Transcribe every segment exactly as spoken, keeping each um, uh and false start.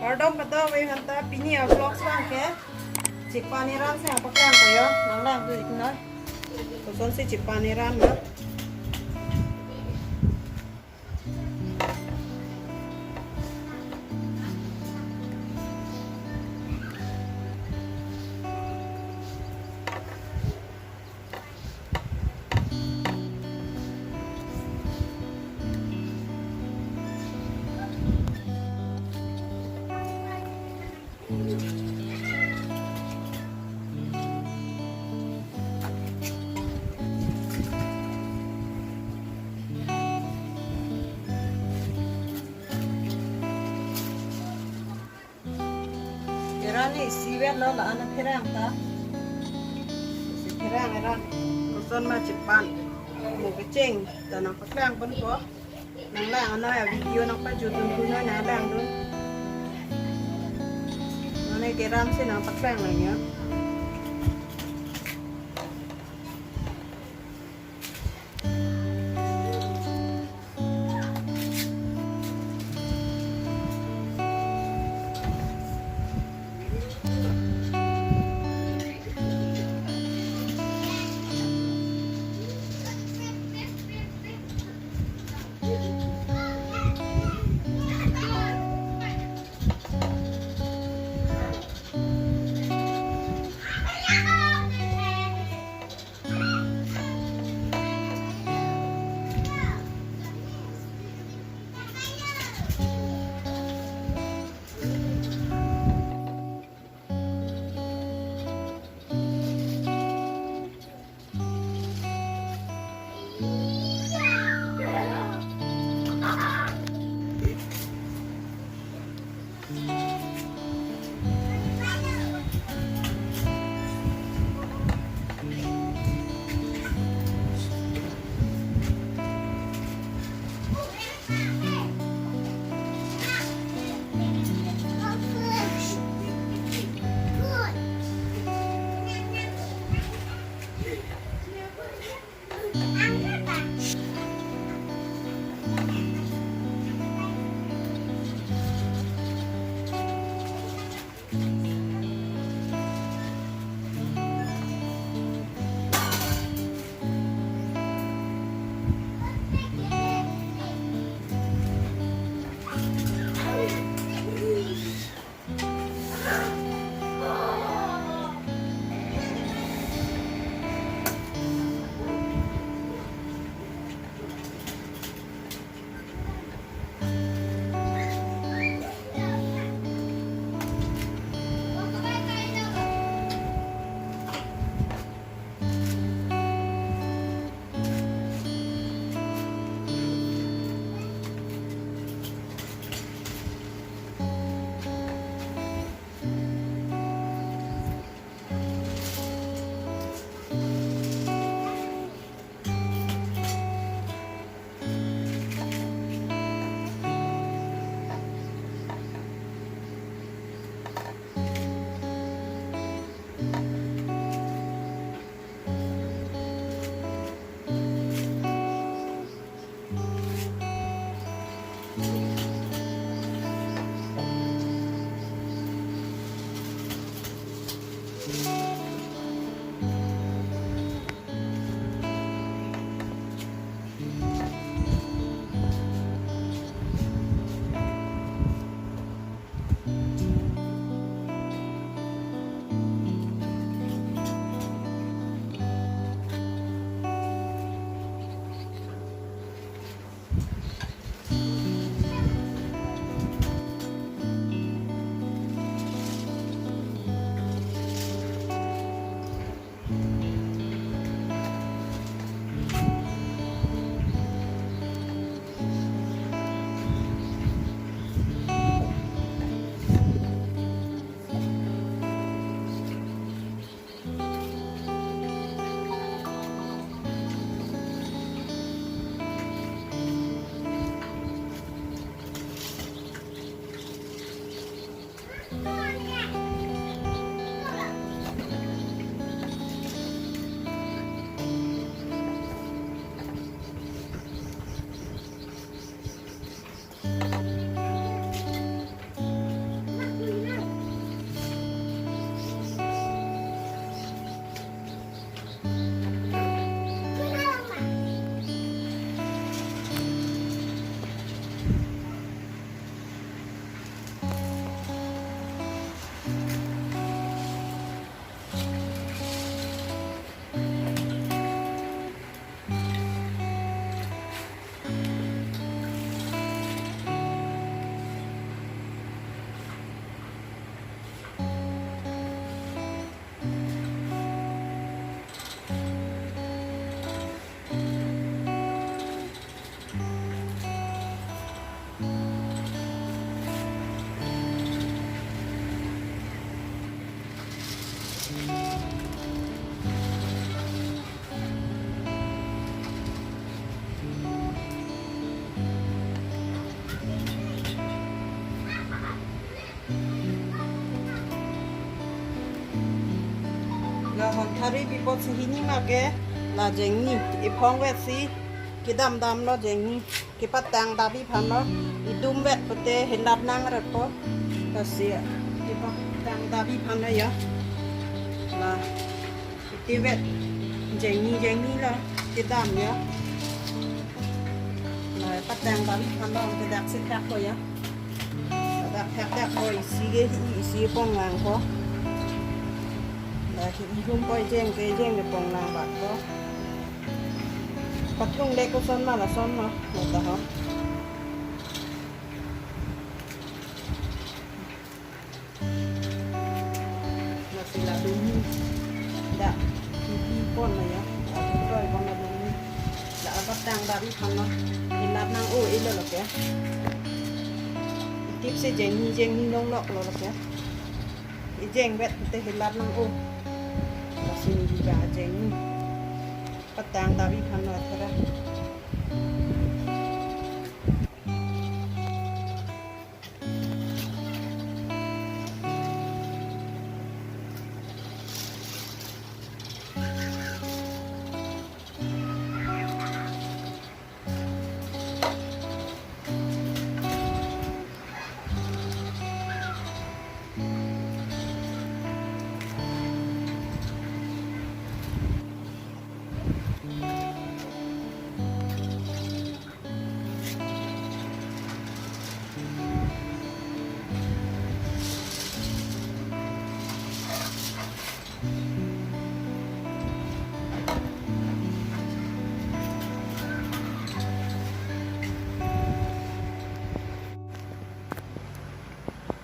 Kardom kadokave aphanta, pini a-vlogs abang ke chepan eran si nangpaklang ko yo, nanglang dun iknoi. Kosonsi chepan eran na. Eran ni isi vet lo, la-an apherang ta. Isi pherang eran. Koson ma chepan. Mo kecheng ta nangpaklang ponpo. Nanglang anoi a-video nangpajut dun punoi, nanglang dun. Nonke eran si nangpaklang lang yo. Lahon thari pi apotsi hini ma ke la jengni iphong vetsi kedam damlo, jengni kepatang dap-i aphan lo. Idum vet pute helat nang repo. Lasi kepatang dap-i aphan lo ya. La iti vet jengni jengni lo kedam ya. La patang dap-i aphan lo, kedak si thak ko ya. Dak thak thak ko, isi ke hi, isi pong lang ko. La hi ihum ko, ejeng ke ejeng ke pong lang bak ko. Pathung le koson ma lason ma, lo ta ho. Lasi la dum dak hi hi pon lo ya. Adu roi pon la dum. La apatang dap-i aphan lo. Helat nang-o-e lo lo ke. Itip si jengni jengni longlok lo lo ke. Ejeng vet pute helat nang-o. Lasi neli ba jengni patang dap-i aphan lo thera.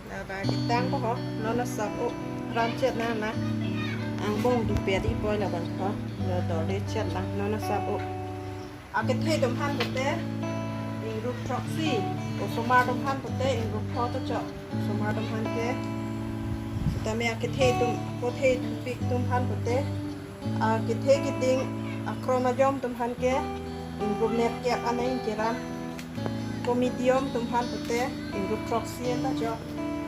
Laba ketang po ho, non asap o, ran chet na na. Angbong dupet-i poi labang ho, la dole chet lang, non asap o. Akethe atum aphan pute ingrup throksi, osomar atum aphan pute ingrup pho ta chok, osomar atum aphan ke. Sitame akethe atum, akethe atum pik atum aphan pute, akethe keding, akrom ajom atum aphan ke ingrup nerkep anai keran. Ko medium atum aphan pute ingrup throksi an ta chok.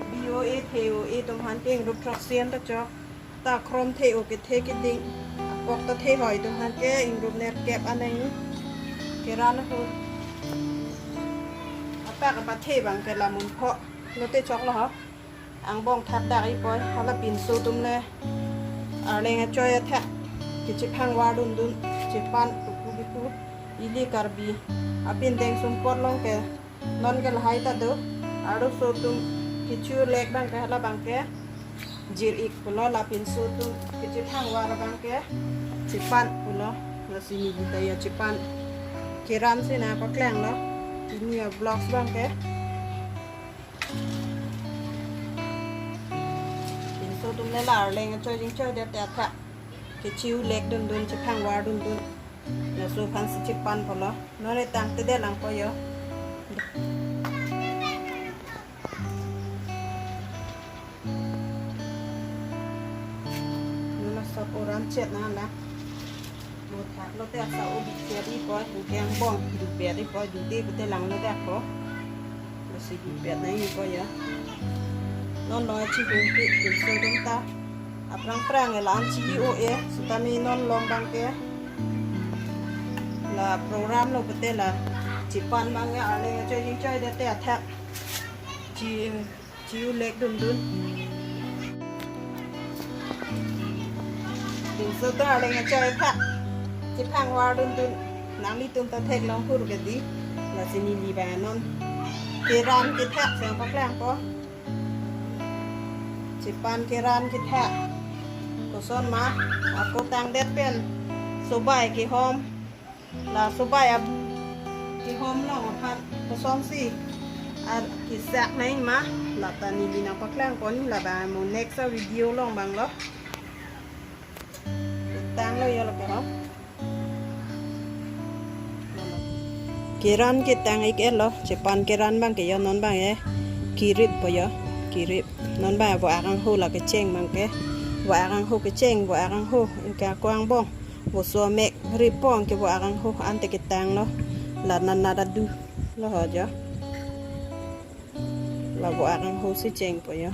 B O A, the o-e atum aphan ke ingrup throksi an ta chok. Ta akrom the-o kethe keding, akok ta the hoi atum aphan ke ingrup nerkep anai keran ahut. Apak apathe abang ke la mun pho lote chok lo ho. Angbong thak dak-i poi, hala pinso atum le arleng achoi athak kechephang var dundun, chepan puku biku, ili Karbi apindeng sumpot along ke non ke lahai ta do. Arloso atum kechu lek abang ke, hala abang ke jir-ik pulo, la pinso atum kechephang var abang ke chepan pulo. Lasi neli ta ya chepan keran si nangpaklanglo. Pini a-vlogs abang ke. Pinso atum le la arleng achoi jingchoi det athak kechu lek dundun, chephang var dundun. Laso aphan si chepan pulo. Non ne tangte det lang po yo. Non asap o ran chet na la. Mo thak lote asa o bik chet-i poi, anke angbong dupet-i poi, dute pute lang lo dak po. Lasi dupet nai poi ya. Non lo chihum pi, pinso atum ta. Aphrang phrang la-an chi-i o-e, sitame non along abang ke la program lo pute la chepan abang ke arleng achoi jingchoi det athak chi, chiu lek dundun. Pinso atum arleng achoi athak chephang var dundun. Nanglitum ta theklong hur ke di. Lasi neli ba non keran kethak si nangpaklang po. Chepan keran kethak. Koson ma, ako tangdet pen sobai kehom. La sobai ap kehom along aphan kosonsi ar kesak nai ma, la ta neli nangpaklang pon, laba mo next a-video along abang lo. Tanglo yo lo ke ho. Keran ketang ik-etlo, chepan keran abangke yo non abang e. Kirip po yo, kirip. Non abang vo-ak angho la kecheng abangke. Vo-ak angho kecheng, vo-ak angho, anke ako angbong. Voso amek rip po anke vo-ak angho ante ketanglo. La nana dadu lo ho jo. La vo-ak angho si cheng po yo.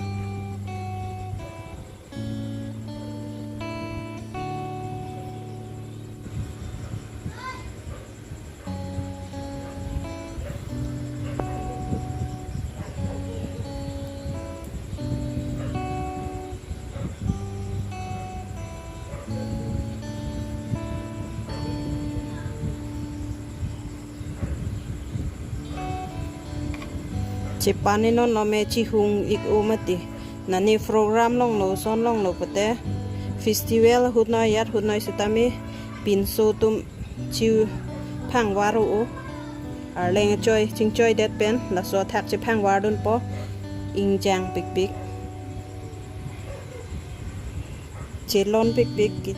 Chepan-i non lo me chihung ik-o mati. Nani program longlo, son longlo pute. Festival ahut noi, ajat ahut noi sitame pinso atum chiphangvar-o. Arleng choi, chingchoidet pen, laso athak chiphangvardunpo. Ingjang pikpik. Chelon pikpik ke,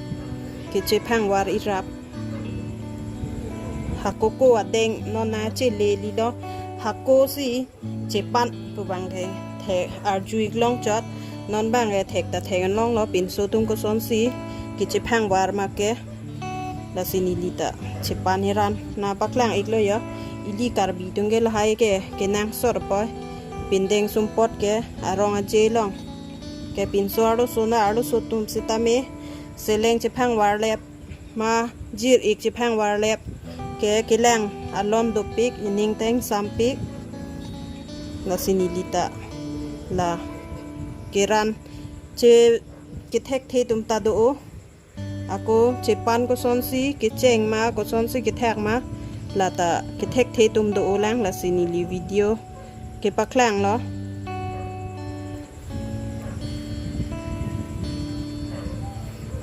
kechephangvar irap. Hako ko adeng non nangcheleli do. Hako si chepan pu abangke thek arju ik longchot. Non abangke thek ta thek-an longlo pinso atum kosonsi kechephangvar ma ke. Lasi neli ta chepan-i ran nangpaklang iklo yo. Ili Karbi atum ke lahai ke kenangsot po. Pindeng sumpot ke arong aje along ke pinso arloso na arloso atum sitame seleng chephangvarlep ma jir ik chephangvarlep ke kelang alon dopik, ining teng sampik. Lasi neli ta la keran che kethekthe atum ta do-o. Ako chepan kosonsi kecheng ma, kosonsi kethak ma, la ta kethekthe atum do-o lang, lasi neli video kepaklanglo.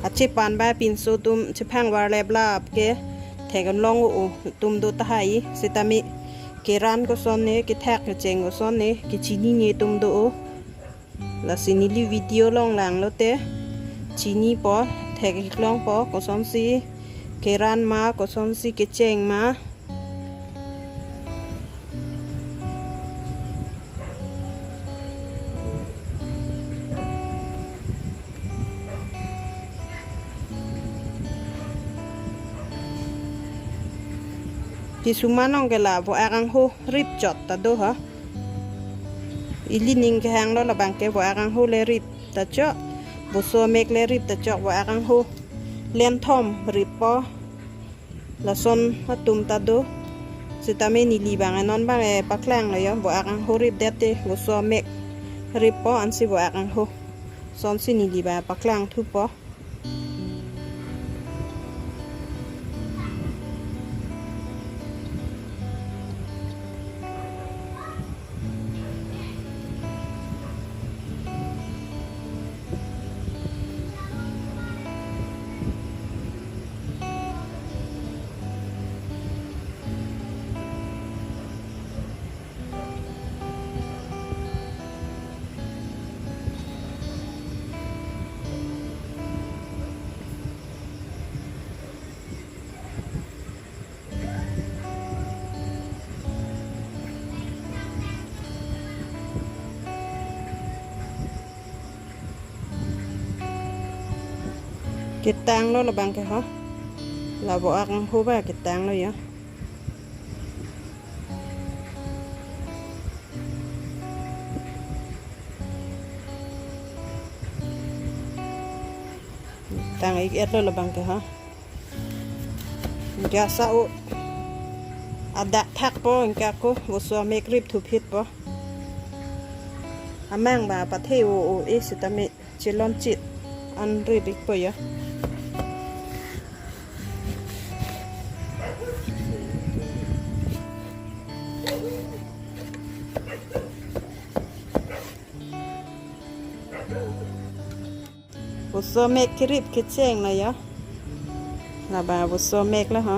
Achepan abang pinso atum chephangvarlep lap ke thek-an long-o atum do tahai, sitame keran koson ne, kethak kecheng koson ne kechinine atum do-o. Lasi neli video along langlote chinipo, thek ik longpo, kosonsi keran ma, kosonsi kecheng ma. Kisuman along ke la vo-ak angho rip chot ta do ha. Ili ning kehanglo, labang ke vo-ak angho le rip ta chok, voso amek le rip ta chok, vo-ak angho lenthom rip po. Lason atum ta do. Sitame neli abang non abang e paklanglo yo, vo-ak angho ripdet te, voso amek rip po ansi vo-ak angho. Sonsi neli abang paklang thupo. Ketanglo labang ke ho. La vo-ak angho abang ketanglo ya. Tang ik-etlo labang ke ha. Anke asa o adak thakpo, anke ako voso amek rip thuphitpo. Amang abang pathe o o e sitame chelon chit an rip ikpo ya. Voso amek kerip kecheng lo ya. Labang voso amek lo ha.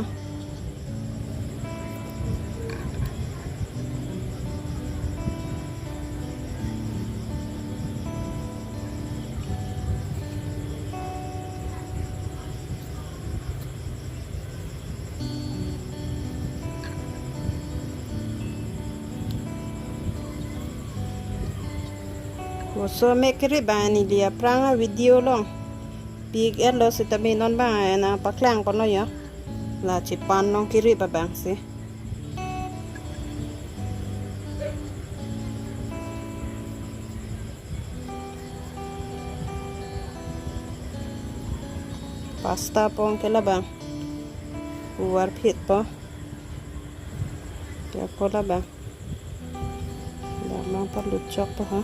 Oso mek kerip abang neli aphrang a-video along pi-iklo sitame non abang nangpaklang ponlo yo. La chepan along kerip abang si. Pasta pong ke labang. Uvar phit po. Ke po labang. Labang palut chok po ha.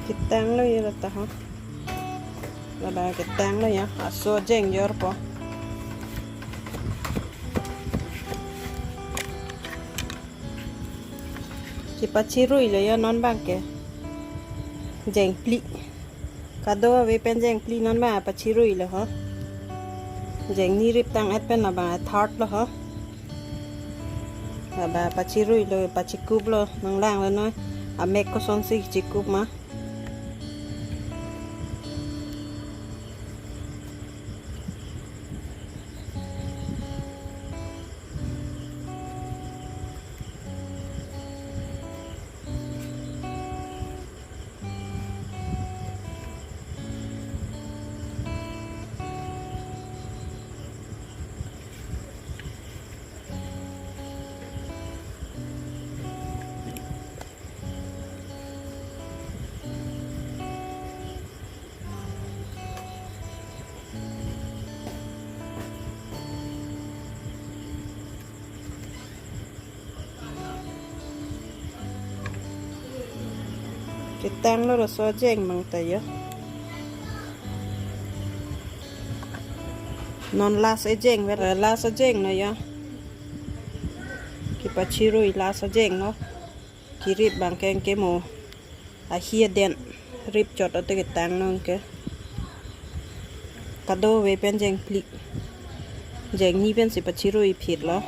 Ketanglo yo lata ho. Laba ketanglo yo. Aso jeng jor po. Kepachiruilo yo non abang ke. Jeng phli. Kado ave pen jeng phli non abang pachiruilo ho. Jeng ni rip tang-et pen labang third lo ho. Laba pachiruilo, pachikuplo, nanglanglo noi. Amek kosonsi chikup ma. Ketanglo laso ajeng abang ta yo. Non last ajeng, vel last ajeng lo yo. Kepachirui last ajeng lo. Kerip abang ke anke mo ahi aden rip chot ate ketanglo anke. Kado ave pen jeng phli. Jeng ni pensi pachirui phitlo.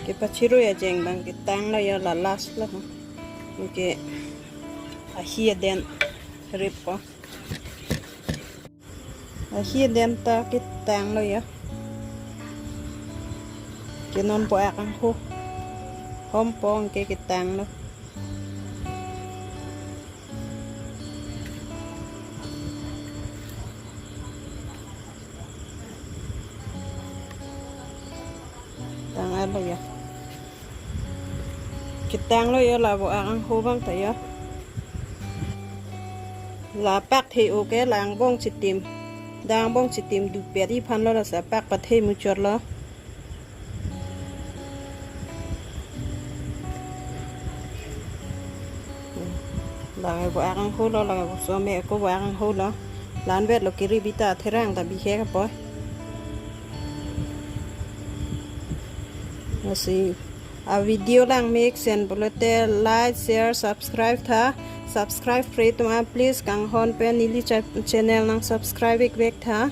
Kepachirui ajeng abang ketanglo yo, la last lo. Anke ahi aden rippo. Ahi aden ta ketanglo yo. Ke non vo-ak angho hompo anke ketanglo. Tang alo yo. Ketanglo yo la vo-ak angho abang ta yo. La pak the-o ke la angbong chitim. Dang angbong chitim dupet aphan lo, lasi pak pathe muchotlo. Lake vo-ak angho lo, lake vo some ako vo-ak angho lo. La-an vetlo kiri bita therang ta bihek apot. Lasi a video lang mesen pulote like, share, subscribe tha. Subscribe pre atum aphan please kanghon pen neli cha-, channel nang subscribe ik vek tha.